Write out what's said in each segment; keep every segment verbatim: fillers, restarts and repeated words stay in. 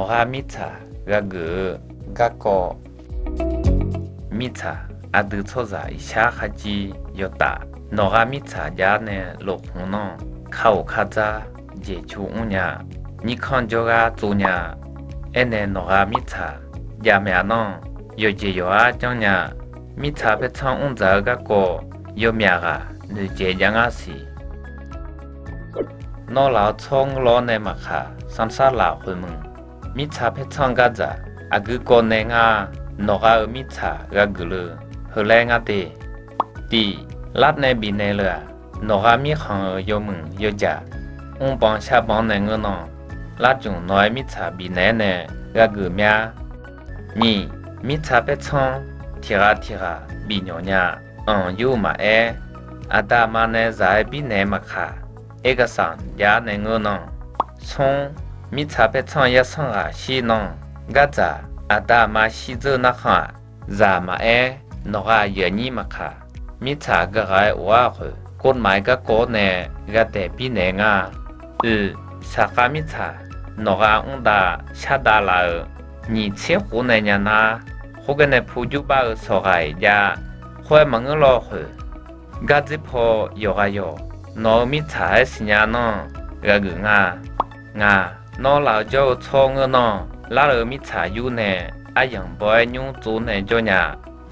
Nawqghaq mirtsaq ghaqgeuf-eu garkawv. Mirtsaq aqdui tsawrhaq iqshar kharjir yawtaf, nawqghaq mirtsaq jav-ar nae lofkhmq nar, kar-oq kar dzar, jeqcu mrnya, nyirkanr jawrgar tsov nya. Aernae nawqghaq mirtsaq jav myav nar, yawqjeq yawqha janrnya. Mirtsaq paertsanr mrdzaq-eu garkawv yawmyaf ghaq noeqjaeq jav ngar siq. Nawr laf-eu tsawr ngeur lawr nae maqkaq, sansar laf khoeq muiq. Mirtsaq paertsanr gardzaq aqgeu kawv nae ngar, nawqghaq-euq mirtsaq ghaqgeuf le, heu laer ngar te. Tiq, lar nae bifnaeq le-aq, nawqghaq mirkhanq-euq yawmuiq yawjaq, mrbanq sharbanq nae ngeur nan, larjmq nawq-aer mirtsaq bifnaeq-aer nae ghaqgeuf mya. Nyiq, mirtsaq paertsanr tiqghaq tiqghaq bifnyawq nya, anq yur-eu maqaer, aqda aqma nae zaq-aer birnaeq maqkaq, ergaqsaq jav-ar nae ngeur nan. Smr, mirtsaq paertsanr yarsanr ghaq shir nan, gardzaq aqda aqma shirdzeur narkhan-aq, zaq maqaer, nawqghaq aqyuif aqnyir maqkaq, mirtsaq aqgeu ghaq-aer of-ar khoeq, kov maf-aer garkawv-awr nae ghaqdaeq birnaeq ngar. Oeq, saqkhav mirtsaq nawqghaq mrdav shardav laf-euq nyiq tser khof nae nya nar, khoergar nae pu jur bar-eu sawqghaq-iq jav, khoer-aer maqngeur lawr khoeq, gardzer paw yawqghaq yawq, nawq-eu mirtsaq-aer siqnya nar, ghaqgeuf nga. Ngaq, nawr laf-eu jawr-eu tsawr ngeur nar, lar-eu mirtsaq yur nae aryamq baw-aer nymr tsov nae jawr nya.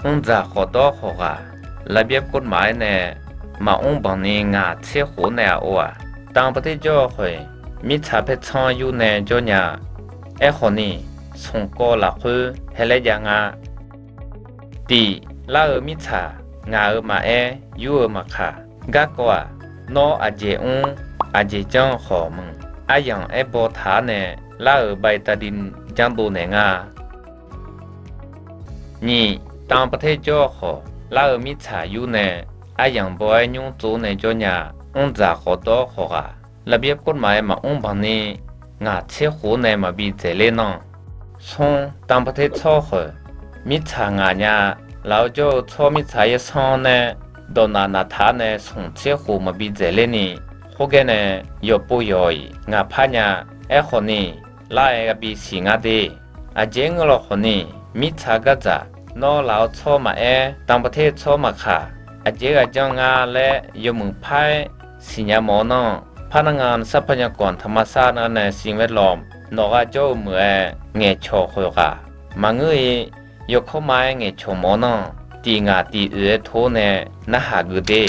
Mrdzaq khawf dawr khawf ghaq, lafbyaer kov maf-aer nae maqmr banq ni ngaq tser khof nae aqov-aq, tanqpaq ter jawr-eu khoeq, mirtsaq paertsanr yur nae jawr nya. Aerkhawf ni, smq kawv lafkhoer haer laer jav nga. Tiq, lar-eu mirtsaq ngaq-euq maqaer, yur-eu maqkaq, garkawv-aq, nawr aqjeq mr, aqjeq janr-eu khawf muiq, aryamq aer baw taq-ar nae lar-euq baetadin janrdov naeq nga. Nyiq, tanqpaq ter jawr-eu khawf, lar-eu mirtsaq yur nae aryamq baw-aer nymr tsov nae jawr nya. Mrdzaq khawf dawr khawf ghaq, lafbyaer kov maf-aer maqmr banq ni ngaq tser khof nae maqbi dzaeqler nan. Smr, tanqpaq ter tsawr khoeq, mirtsaq ngaq nya, laf-eu jawr-eu tsawr mirtsaq yarsanr nae dawqnaf naf taq-ar nae smq tser khof maqbi dzaeqler ni, khoergar nae yawqpov yawq-iq ngaq par nya. Aerkhawf ni, lar-aer ghaqbi siq ngar de. Aqjeq ngeur lawr khawf ni, mirtsaq gardzaq, nawr laf-eu tsawr maqaer, tanqpaq ter tsawr maqkaq, aqjeq ghaq janr nga laer yawmuiq par-aer siqnya mawf-awr nar, par nar nga sarpaq nya kawq taqma sar nar nae siq-aer lawr, nawqghaq jawr-eu meuq-aer ngaeqcawq khoeq ghaq maqngeur-ir. Yawkawr ma-aer ngaeqcawq mawf-awr nar, tiq ngaq tiq oeq-aer tor nae narhaq geuf de.